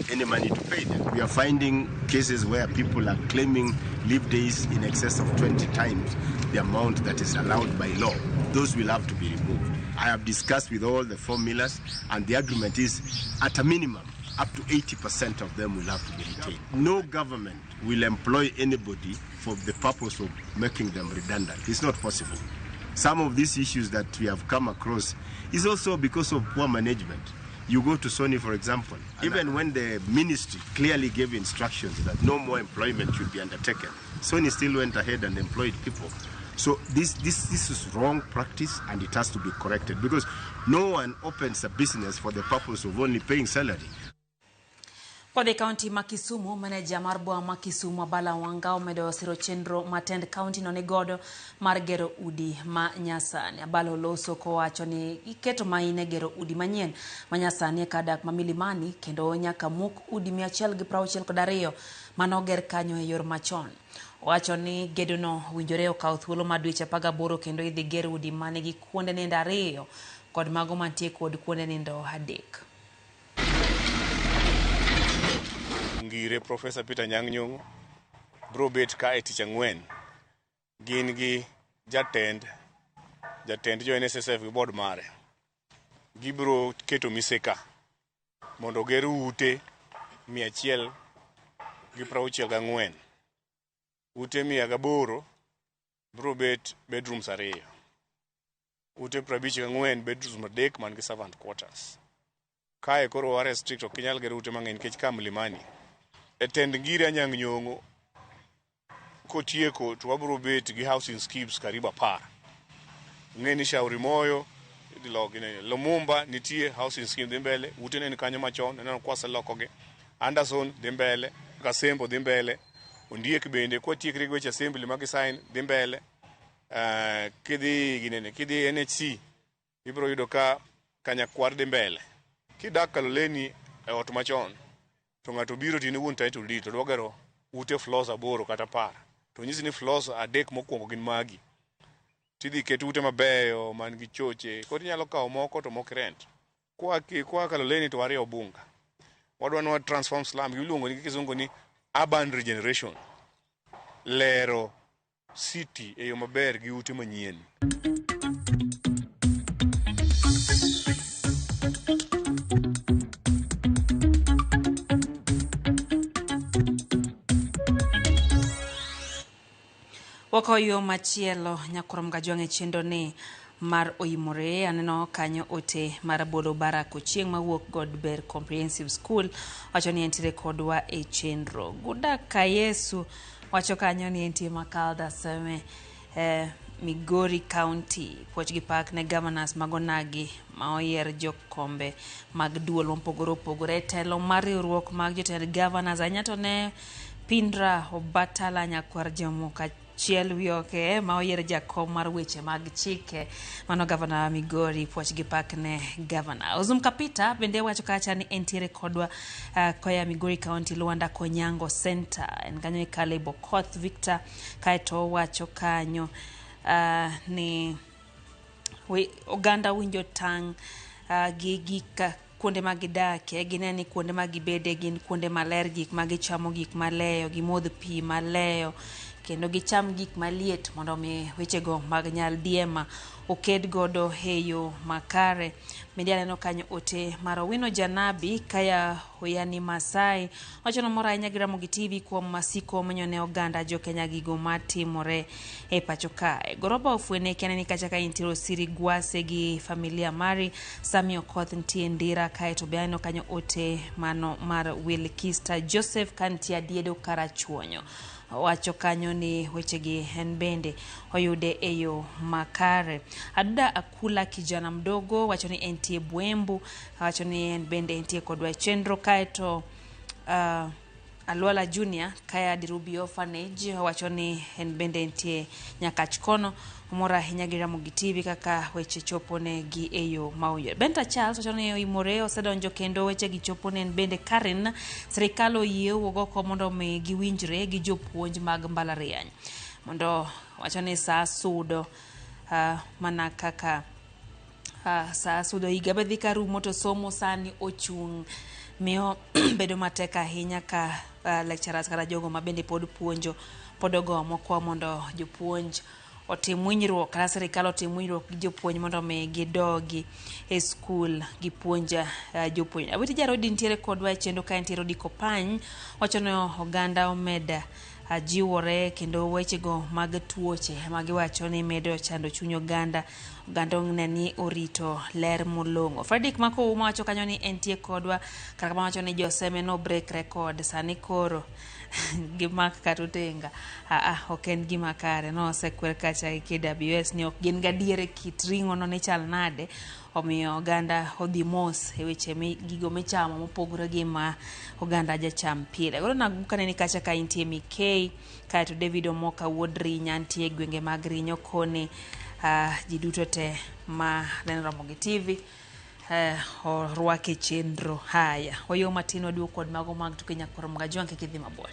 any money to pay them. We are finding cases where people are claiming leave days in excess of 20 times the amount that is allowed by law. Those will have to be removed. I have discussed with all the four millers, and the agreement is at a minimum, up to 80% of them will have to be retained. No government will employ anybody for the purpose of making them redundant. It's not possible. Some of these issues that we have come across is also because of poor management. You go to Sony, for example, even when the ministry clearly gave instructions that no more employment should be undertaken, Sony still went ahead and employed people. So this is wrong practice, and it has to be corrected, because no one opens a business for the purpose of only paying salary. Kod e kaunti ma Kisumu, maneja mar boma ma Kisumu Abala Wanga omedo siro chenro ma tend kaunti no nigodo mar gero udi ma nyasani. Abala oloso kowacho ni iketo maine gero udi manyien ma nyasani e kar dak ma Milimani kendo nyaka muk udi 162 manoger kanyo e yor machon. Owacho ni gedono winjore okaw thuolo mar dweche 18 kendo idhi ger udi manigi kuonde nindo 2 kod mago mantie kod kuonde nindo 3. Ngire Professor Peter Anyang' Nyong'o bro bet ka e tich ang'wen gin gi jatend jo NSSF gi board mare. Gibiro keto mise ka mondo oger ute 164. Ute 108 bro bet bedrooms 2. Ute 54 bedrooms 3 man gi servant quarters. Kae koro wa restrict ok inyal gero ute mang'eny nikech ka Mlimani. E tend Ngire Anyang' Nyong'o kotieko to wabiro bet gi housing schemes karibu 10. Ng'e ni Shauri Moyo idhi loki ne Lumumba nitie housing scheme dhi mbele, ute ne ni kanyo machon aneno kwaselokogi. Anderson dhi mbele, Kasembo dhi mbele, Ondiek bende kwatiekre gi weche assembly ma gisign dhi mbele. Kidhi ginene, kidhi NHC ibiro yudo ka Kanyakwar dhi mbele. Kidak Kaloleni e ot machon to ng'ato biro tine wuon title deed to dwa gero ute floors 8 kata 10. To nyisi ni floors 3 mokwongo gin magi. Tidhi ket ute mabeyo man gi choche. Koro inyalo kawo moko to moko rent. Kwa Kaloleni to wariyo Obunga. Wadwa ni wa transform slum iluongo ni kizungu ni urban regeneration. Lero city e yo maber gi ute manyien. Wakoyo machielo nyakurom gajwang' e chenro ni mar oimore aneno kanyo ote mar Bolo Barak Ochieng' mawuok Godber Comprehensive School wacho ni entiere kodwa e chenro. Guda Kayesu wacho kanyo ni entie Makalda Seme Migori County. Puoch gi pak ne governors mag onagi ma oyier jokombe mag duol mopogore opogore. Telo mar riwruok mag jotend governors ahinya to ne Pindra Obatala nyakwar Jamuka Chiel Wioke ma oyier jakom mar weche mag chike mano gavana wa Migori. Puoch gi pak ne gavana. Ozum Kapita bende wacho kacha ni entiere kodwa koya Migori County Luanda Konyango Center en kanyo e Caleb Okoth Victor kaeto wacho kanyo ni oganda winjo tang' gi gik kuonde ma gidakie, gine ni kuonde ma gibede gin kuonde maler, gik ma gichamo gik maleyo, gimodh pi maleyo kendo gicham gik maliet mondo mi wechego mag nyaldiema oked godo e yo makare. Bende aneno kanyo ote mar Owino Janabi kaya Oyani Masai wacho nomor ahinya gi Ramogi TV kuom masiko menyo ne oganda jo Kenya gigo matimore e pacho kae. Goroba ofwene kiane ni kacha ka intiere Osiri Gwase gi familia mari Sami Okoth nitie Ndira kaeto be aneno kanyo ote mano mar Wilkista Joseph kantie Adiedo Karachuonyo wacho kanyo ni wechegi en bende oyude e yo makare. Aduda Akula kijana mdogo wacho ni entie Bwembu wacho ni en bende entie kodwa e chenro kaeto Alwala Junior kaya Dirubi Orphanage wacho ni en bende entie Nyakach kono omor ahinya gi Ramogi TV kaka weche chopo ne gi e yo mawinjore. Benta Charles wacho ni oimore osedonjo kendo weche gi chopo ne en bende Karen sirikal oyie wuok oko mondo mi giwinjre gi jopuonj mag mbalariany mondo wacho ni saa sudo mana kaka saa sudo higa be dhi karumo to somo sani ochung' miyo bedo matek ahinya ka lecturers kata jogo ma bende pod puonjo pod ogomo kwa mondo jopuonj otim winjruok kata sirikal otim winjruok gi jopuonj mondo mi gidogi e skul gipuonj jopuonj. Awiti Jarodi nitiere kodwa e chenro ka entiere Odi Kopany wacho ni oganda omeda jiwore kendo wechego mag tuoche magiwacho ni medo chando chuny oganda. Oganda ong'e ni orito ler molong'o. Fredrick Makouma wacho kanyo ni entie kodwa kata kamano wacho ni joseme no break record sani koro gimak kata otenga. Ok en gima kare no osekwer kacha gi KWS ni ok gin gadier e kit ring'o no ni chal nade omiyo oganda odhi mos e weche gigo michamo mopogore gi ma oganda jacham pile. Koro naguka neni kacha ka intie Mikei kaeto David Omoka wuod Rinya nitie e gwenge mag Rinyo koni ji duto te ma neno Ramogi TV orwake chenro. Haya, wayo matin waduogo kod mago mag tuke nyakwar Mgajwang' kik idhi mabor.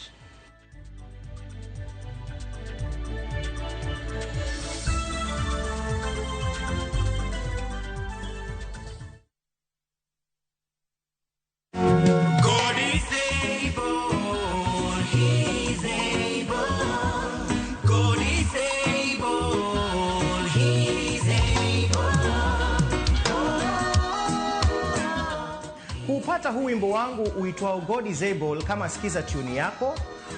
God is able, He's able. God is able, He's able. Kuupata huu wimbo wangu uitwao God is Able kama sikiza tune yako,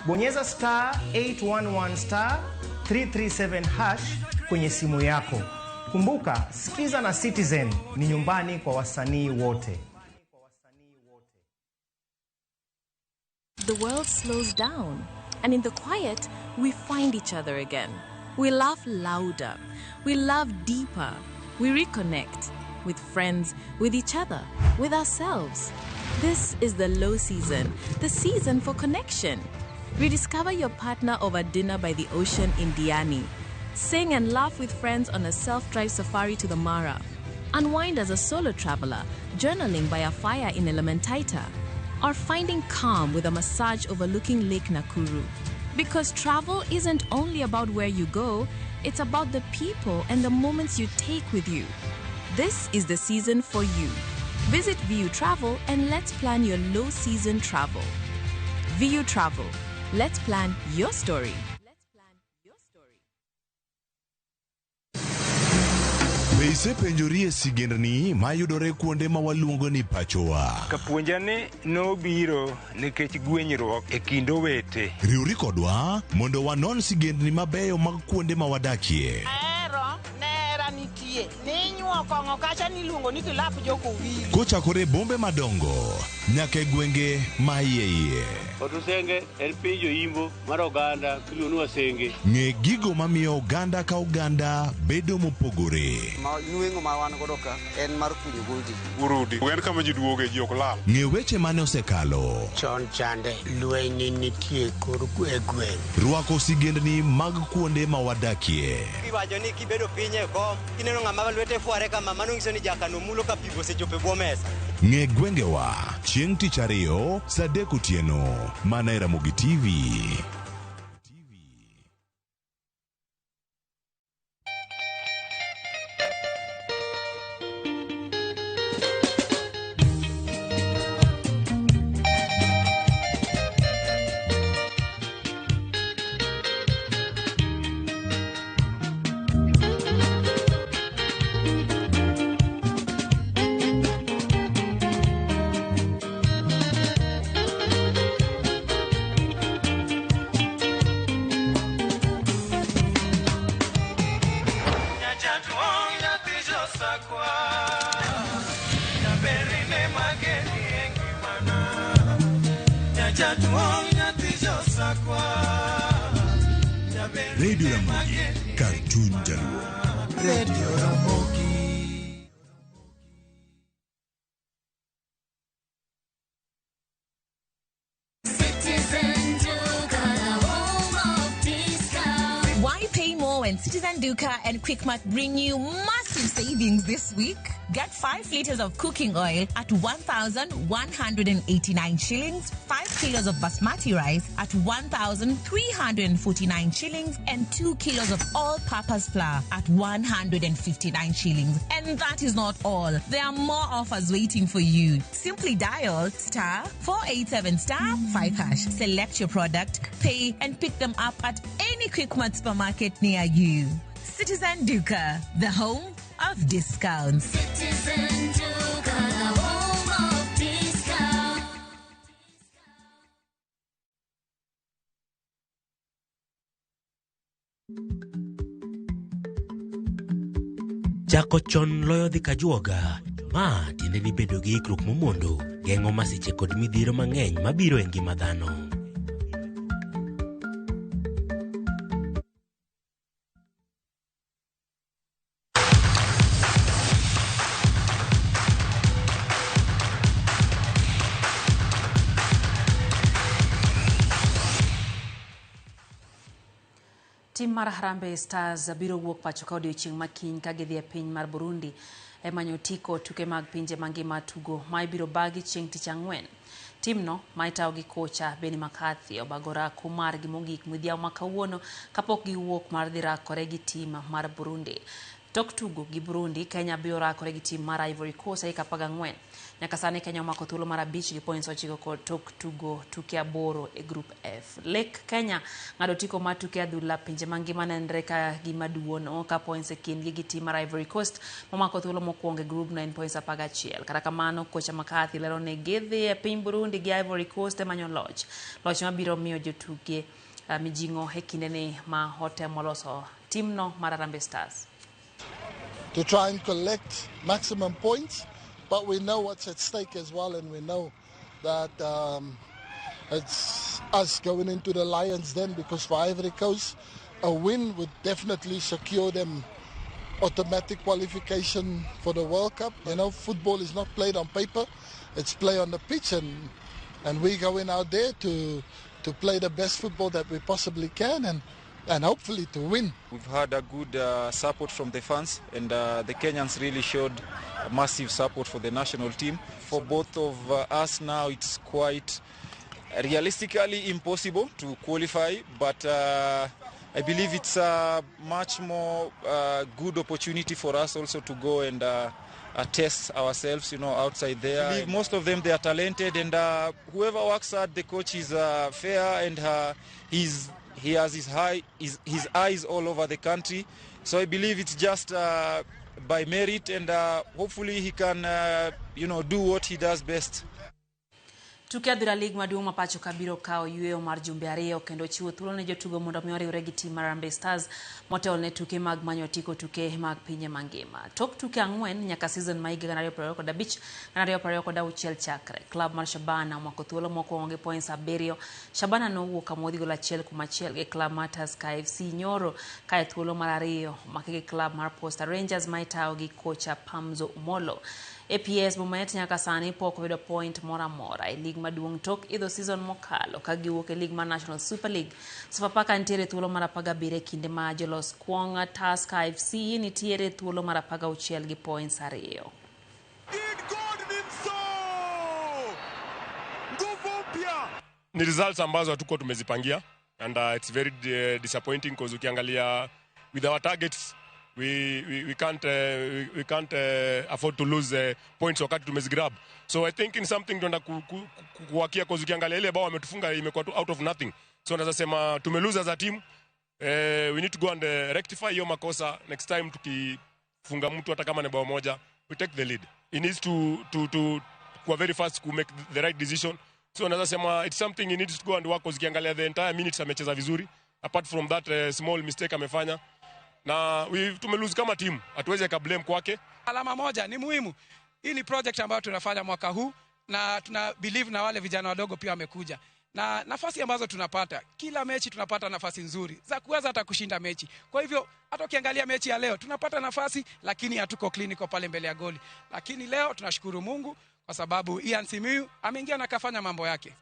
bonyeza star 811 star 337 hash kwenye simu yako. Kumbuka, Sikiza na Citizen ni nyumbani kwa wasanii wote. The world slows down, and in the quiet, we find each other again. We laugh louder, we love deeper, we reconnect with friends, with each other, with ourselves. This is the low season, the season for connection. Rediscover your partner over dinner by the ocean in Diani. Sing and laugh with friends on a self-drive safari to the Mara. Unwind as a solo traveler, journaling by a fire in Elementaita, or finding calm with a massage overlooking Lake Nakuru. Because travel isn't only about where you go, it's about the people and the moments you take with you. This is the season for you. Visit VU Travel and let's plan your low season travel. VU Travel. Let's plan your story. Be isepenjori e sigendni mayudore kuonde ma waluongo ni pachowa? Kapuonja ni nobiro nikech gwenyruok e kind owete. Riwri kodwa mondo wanon sigendni mabeyo mag kuonde ma wadakie. Ahero nera nitie ninyuo kong'o kacha niluongo ni kilap jokowili. Kochakore e bombe madongo nyaka e gwenge ma iye iye. Otusenge en piny joimbo mar oganda miluongo ni Wasenge. Ng'e gigo mamiyo oganda ka oganda bedo mopogore. Nweng'o ma wan godo ka en mar kunyo goldi. Urudi. En kama ji duoge ji ok lal. Ng'e weche mane osekalo. Chon chande lweny nitie kor e gweng'. Rwako sigendni mag kuonde ma wadakie. Iwacho ni kibedo piny e kom, kineno ng'ama lwete fware kama, mano nyiso ni jakano mulo ka pi osechopo e bwo mesa. Ng'e gwengewa chieng' tich ariyo saa 3 otieno mana e Ramogi TV. Radio Ramogi, kar chuny Jaluo. Radio Ramogi. Why pay more when Citizen Duka and Quickmart bring you massive savings this week? Get 5 liters of cooking oil at 1,189 shillings, 5 kilos of basmati rice at 1,349 shillings, and 2 kilos of all-purpose flour at 159 shillings. And that is not all. There are more offers waiting for you. Simply dial star 487 star 5 hash. Select your product, pay, and pick them up at any Quickmart supermarket near you. Citizen Duka, the home of discounts. Citizen Duka, the home of discount. Chako chon loyo dhi kajuoga. Ma tiende ni bedo gi ikruok momondo geng'o masiche kod midhiero mang'eny mabiro e ngima dhano. Tim mar Harambee Stars biro wuok pacho ka odiochieng' ma kiny ka gidhi e piny mar Burundi e manyo otiko tuke mag pinje mangima tugo ma ibiro bagi chieng' tich ang'wen. Timno ma itayo gi kocha Benni McCarthy obago orako margi mogik midhiambo ma kawuono kapok giwuok mar dhi rakore gi tim mar Burundi. Tok tugo gi Burundi, Kenya biro rakore gi tim mar Ivory Coast tarik 14. Nyaka sani Kenya omako thuolo mar 5 gi points 9 kod tok tugo tuke 8 e Group F. Lek Kenya ng'ado otiko mar tuke adhula pinje mangima nenre ka gima duono ka points e kindgi gi tim mar Ivory Coast momako thuolo mokwongo e grub no en points 11. Kata kamano kocha McCarthy lero ni gidhi e piny Burundi gi Ivory Coast e manyo loch. Loch mabiro miyo jotuke mijing'o e kindeni ma otemo loso timno mar Harambee Stars. To try and collect maximum points, but we know what's at stake as well, and we know that it's us going into the Lions den, because for Ivory Coast, a win would definitely secure them automatic qualification for the World Cup. You know, football is not played on paper, it's played on the pitch, and we're going out there to play the best football that we possibly can, and hopefully to win. We've had a good support from the fans, and the Kenyans really showed massive support for the national team. For both of us now, it's quite Realistically impossible to qualify, but I believe it's a much more good opportunity for us also to go and test ourselves, you know, outside there. I believe most of them, they are talented, and whoever works hard, the coach is fair, and he has his eyes all over the country. So I believe it's just by merit, and hopefully he can, you know, do what he does best. Tuke adhula lig maduong' ma pacho ka biro kawo yueyo mar jumbe 2 kendo chiwo thuolo ne jotugo mondo mi oriwre gi tim mar Harambee Stars motelo ne tuke mag manyo otiko tuke mag pinye mangima. Tok tuke 4 nyaka season ma higa 2025 2026 chakre. Klab mar Shabana omako thuolo mokwongo gi points 7. Shabana nowuok kamodhi gol 1-1 gi klab mar Tusker FC nyoro, kae thuolo mar 2 omaki gi klab mar Posta Rangers ma itayo gi kocha Pamzo Omolo. APS Bomet nyaka sani pok oyudo point moro amora e lig maduong' tok idho season mokalo ka giwuok e lig mar National Super League. Sofapaka nitiere thuolo mar 17 kinde ma jolos kuong' Tusker FC nitiere thuolo mar 16 gi points 2. Ni results ambazo hatuko tumezipangia, and it's very disappointing because ukiangalia with our targets we can't afford to lose points wakati tumezigrab. So I think in something tunaenda kuwakia, because ukiangalia ile bao wametufunga imekuwa tu out of nothing. So naweza sema tumelose as a team. We need to go and rectify hiyo makosa next time. Tukifunga mtu hata kama ni bao moja, we take the lead. He needs to kuwa very fast to make the right decision. So naweza sema it's something he needs to go and work, because ukiangalia the entire minutes amecheza vizuri, apart from that small mistake amefanya. Na tumelose kama team, hatuwezi ka blame kwake. Alama moja ni muhimu. Hii ni project ambayo tunafanya mwaka huu, na tuna believe na wale vijana wadogo pia wamekuja. Na nafasi ambazo tunapata, kila mechi tunapata nafasi nzuri za kuweza hata kushinda mechi. Kwa hivyo hata ukiangalia mechi ya leo tunapata nafasi, lakini hatuko clinical pale mbele ya goli. Lakini leo tunashukuru Mungu kwa sababu Ian Simiyu ameingia na kafanya mambo yake.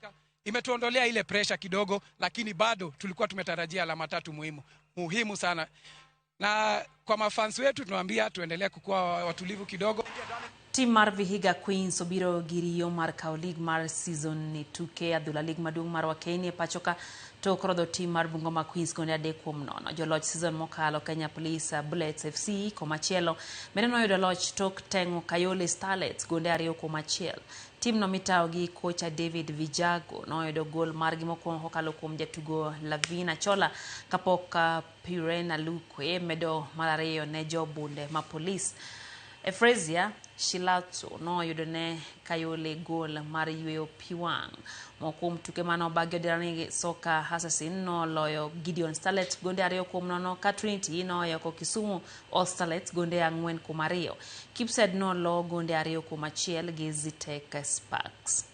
Imetuondolea ile pressure kidogo, lakini bado tulikuwa tumetarajia alama 3 muhimu sana. Na kwa mafans wetu tunawaambia tuendelee kukua watulivu kidogo. Tim mar Vihiga Queens obiro gi riyo mar kawo lig mar season ni tuke adhula lig maduong' mar Wakeni e pacho ka tok rodho tim mar Bungoma Queens gonde 3-0. Joloch season mokalo Kenya Police Bullets FC komachielo bende noyudo loch tok teng'o Kayole Starlets gonde 2-1. Tim no mitawo gi kocha David Vijago noyudo gol margi mokwongo kokalo kuom jatugo Lavina Chola kapok Pirena Lukwe medo mar 2 ne jobunde ma Police. Efresia Shilatso noyudo ne Kayole gol mar yweyo pi wang'. Moko kuom tuke mane obagi odirani Soka Assassin noloyo Gideon Starlets gonde 2-0, ka Trinity noyoko Kisumu All Starlets gonde 4-2. Kipsed nolo gonde 2-1 gi Zitek Sparks.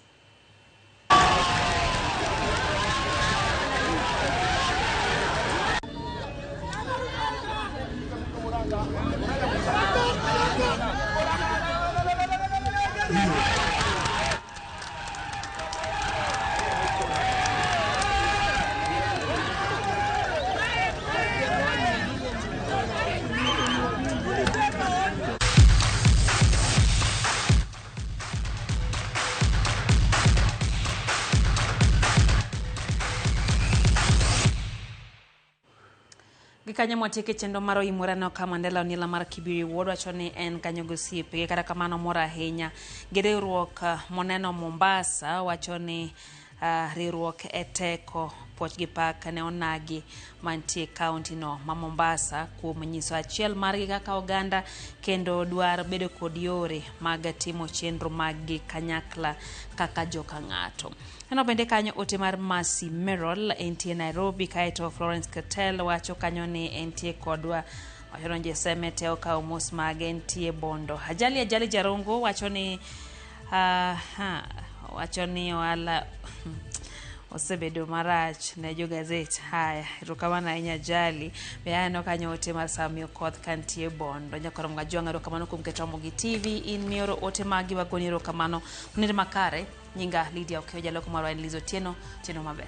Gikanyo mwatieke chenro mar oimore no ka Mandela Onila mar Kibiri Ward wacho ni en kanyo gosiepege, kata kamano mor ahinya gi riwruok moneno Mombasa wacho ni riwruok e teko puoch gi pak ne onagi mantie kaunti no ma Mombasa kuom nyiso achiel margi kaka oganda kendo dwar bedo kod yore mag timo chenro maggi kanyakla kaka joka ng'ato. Neno bende kanyo ote mar Mercy Merrill entie Nairobi, kaeto Florence Ketel wacho kanyo ni entie kodwa wacho ni Jeseme te okawo mos mage entie Bondo. Ajali Ajali Jarongo wacho ni wacho ni ohala osebedo marach ne jo gazet. Haya, erokamano ahinya Ajali. Be aneno kanyo ote mar Sami Okoth kantie Bondo. Nyakoro Mgajwang', erokamano kuom keto Ramogi TV. In mioro ote magi wagoni erokamano. Unende makare, nyinga Lydia Okeyo, jaloko marwa en Liz Otieno. Otieno maber.